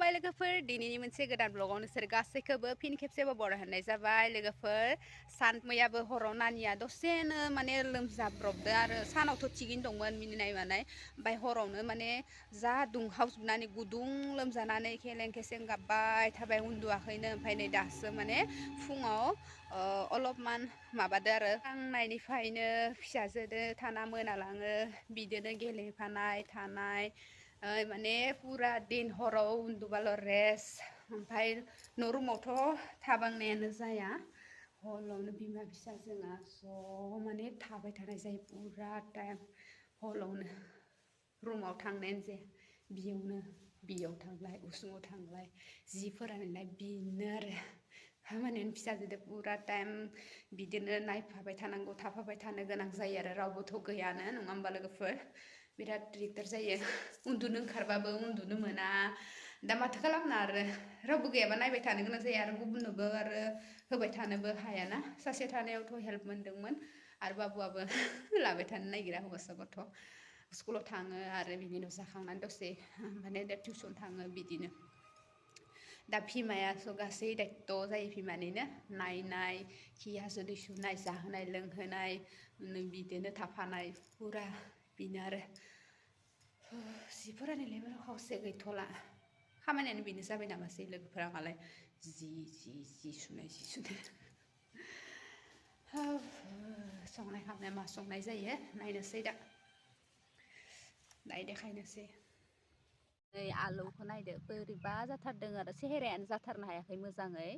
खुलुमबाय लोगोफोर दिनैनि मोनसे गोदान ब्लगाव नोंसोर गासैखौबो फिन खेबसेबो बर' होननाय जाबाय लोगोफोर सान मैयाबो हराव नानिया दसेनो माने लोमजाब्रबदो आरो सानावथ' थिगैनो दंमोन मिनिनाय मानाय ओमफ्राय हरावनो माने जा दुंहावजोबनानै गुदुं लोमजानानै खेलें खेसें गाबबाय थाबाय उन्दुआखैनो ओमफ्राय नै दासो माने फुङाव अलपमान माबादो आरो थांनायनिफ्रायनो फिसाजोदो थाना मोनालाङो बिदिनो गेलेफानाय थानाय माने पुरा दिन हराव उन्दुबाल' रेस्ट ओमफ्राय न' रुमावथ' थाबांनायानो जाया हलावनो बिमा फिसा जोंहा ज' माने थाबाय थानाय जायो पुरा टाइम हलावनो रुमाव थांनायानो जाया बियाव थांलाय उसुङाव थांलाय जि फोरानलाय बिनो आरो खामानियानो फिसाजोदो पुरा टाइम बिदिनो नायफाबाय थानांगौ थाफाबाय थानो गोनां जायो आरो रावबोथ' गैयानो नङा होमबा लोगोफोर बिराद दिगदार जायो उन्दुनो ओंखारबाबो उन्दुनो मोना दा माथो खालामनो आरो रावबो गैयाबा नायबाय थानो गोनां जायो आरो गुबुननोबो आरो होबाय थानोबो हायाना सासे थानायावथ' हेल्प मोनदोंमोन आरो बाबुआबो लाबाय थानो नागिरा हौवासा गथ' स्कुलाव थाङो आरो बिदिनो जाखांनानै दसे माने दा टिउसन थाङो बिदिनो दा बिमायासो गासै दायत्त' जायो बिमानिनो नायनाय खि हासुदै सुनाय जाहोनाय लोंहोनाय बिदिनो थाफानाय पुरा बिनो आरो जि फोराननायलाय खावसे गैथ'ला खामानियानो बेनो जाबाय नामासै लोगोफोरा मालाय जि सुनाय संनाय खावनाय मा संनाय जायो नायनोसै दा देखायनोसै नै आलुखौ नायदो बोरैबा जाथारदों आरो सेहेरायानो जाथारनो हायाखै मोजाङै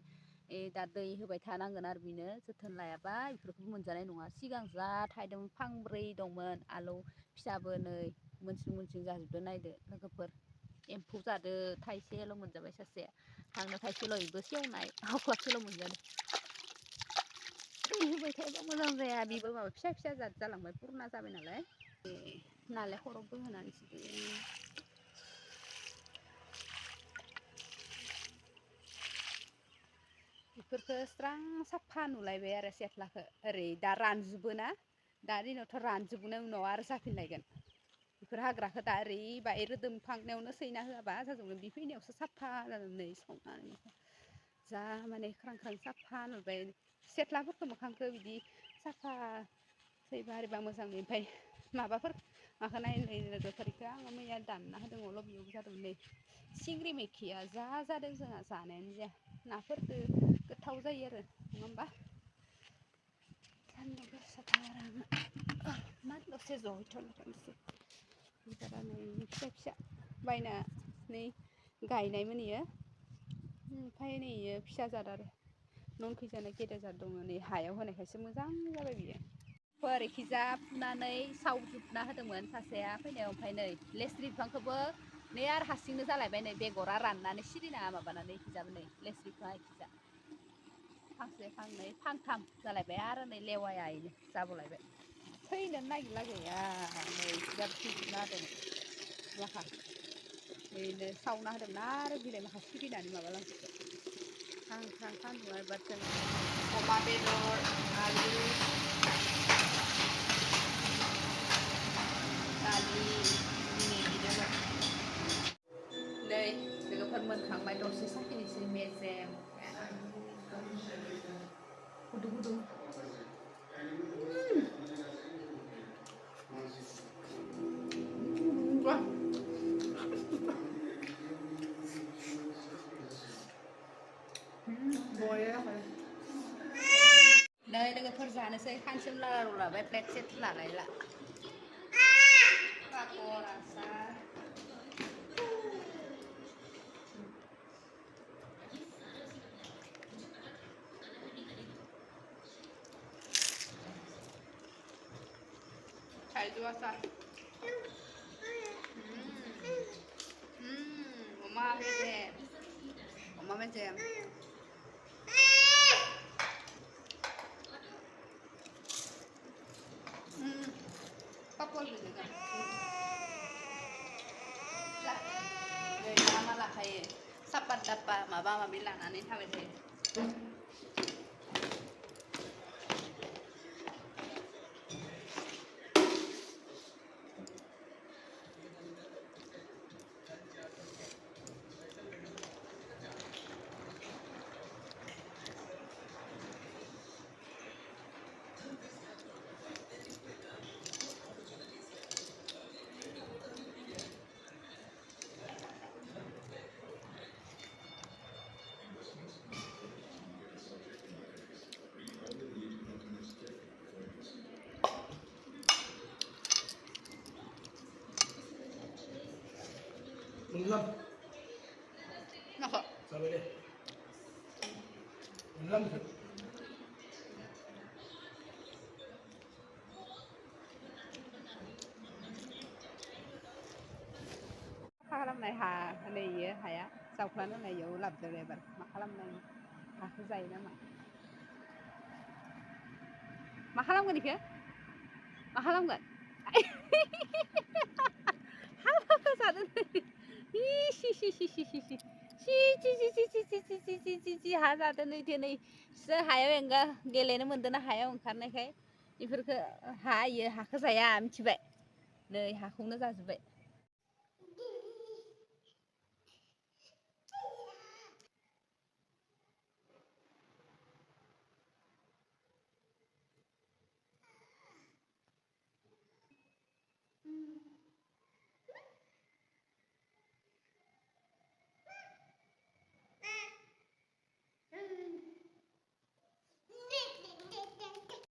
दा दै होबाय थानांगोन आरो बिनो जोथोन लायाबा बेफोरखौ मोनजानाय नङा सिगां जा थायदोंमोन फांब्रै दंमोन आलौ फिसाबो नै मोनसिं जाजोबदो नायदो लोगोफोर एम्फौ जादो थाइसेल' मोनजाबाय सासेया थांनो थाइसेल' इबो सेवनाय हाख्लासेल' मोनजादो दै होबाय थायोबा मोजां जाया बिबो माबा फिसा जाद जालांबाय पुरना जाबाय नालाय नालेंखरावबो होनानैसो बेफोरखौ स्रां साफा नुलायबाय आरो सेथ्लाखौ ओरै दा रानजोबोना दा दिनावथ' रानजोबनाय उनाव आरो जाफिनलायगोन बेफोर हाग्राखौ दा ओरैबाय रोदोमखांनायावनो सैना होआबा जाजोबगोन बि फैनायावसो साफा जादों नै संनानै जा माने ख्रां साफा नुबाय सेथ्लाफोरखौ मोखांखौ बिदि साफा सैबा आरिबा मोजां नुयो ओमफ्राय माबाफोर माखौ नायनो लोगोफोरखौ आङो मैया दानना होदों अलब बेयावबो जादोंमोन नै सिंग्रि मैखिया जा जादों जोंहा जानायानो जाया नाफोरदो गोथाव जायो आरो नङा होमबा सान्दुं गोसाथार मा दसे जहैथ'नोसै बिबारा नै फिसा बायनानै गायनायमोन इयो ओमफ्राय नै इयो फिसा जाद आरो न'खैजानाय गेदेर जाद दङ नै हायाव होनायखायसो मोजां जाबाय बियो ओरैखिजा फुनानै सावजोबना होदोंमोन सासेया फैनायाव ओमफ्राय नै लेस्रि बिफांखौबो नै आरो हारसिंनो जालायबाय नै बेगरा राननानै सिरिना माबानानै इखिजाबो नै लेस्रि बिफाङा इखिजा फांसे फांनै फांथाम जालायबाय आरो नै लेवाया इनो जाबावलायबाय थैनो नागिरला गैया नै इखिजाबो थैजोबना होदों माखा ओरैनो सावना होदोंमोन आरो बिलाइ माखा सिरिनानै माबालांजोबबाय ख्रां सान्दुंआ एबार जों अमा बेदर आलु दालि बिदिनो नै लोगोफोर मोनखांबाय दसे साखिनोसै मेजेम गुदुं नै लोगोफोर जानोसै खानसेम लाबाय प्लेट सेट लालायला पापर आसार थाइजौ आसार अमा मेजेम पापर बिदिनो मा लाखायो सापात दाप्पा माबा माबि लानानै थाबाय थायो มึงล่ำ เนาะ สบายเลยมึงล่ำถึง खालामनाय हा नैयो हाया जावख्लानो नायाव लाबदो एबार मा खालामनाय हाखौ जायो नामा मा खालामगोन इखो मा खालामगोन हाबाखौ जादों हा जादों नै दिनै हायाव एंगा गेलेनो मोनदोंना हायाव ओंखारनायखाय बेफोरखौ हायो हाखौ जाया मिथिबाय नै हाखौनो जाजोब्बाय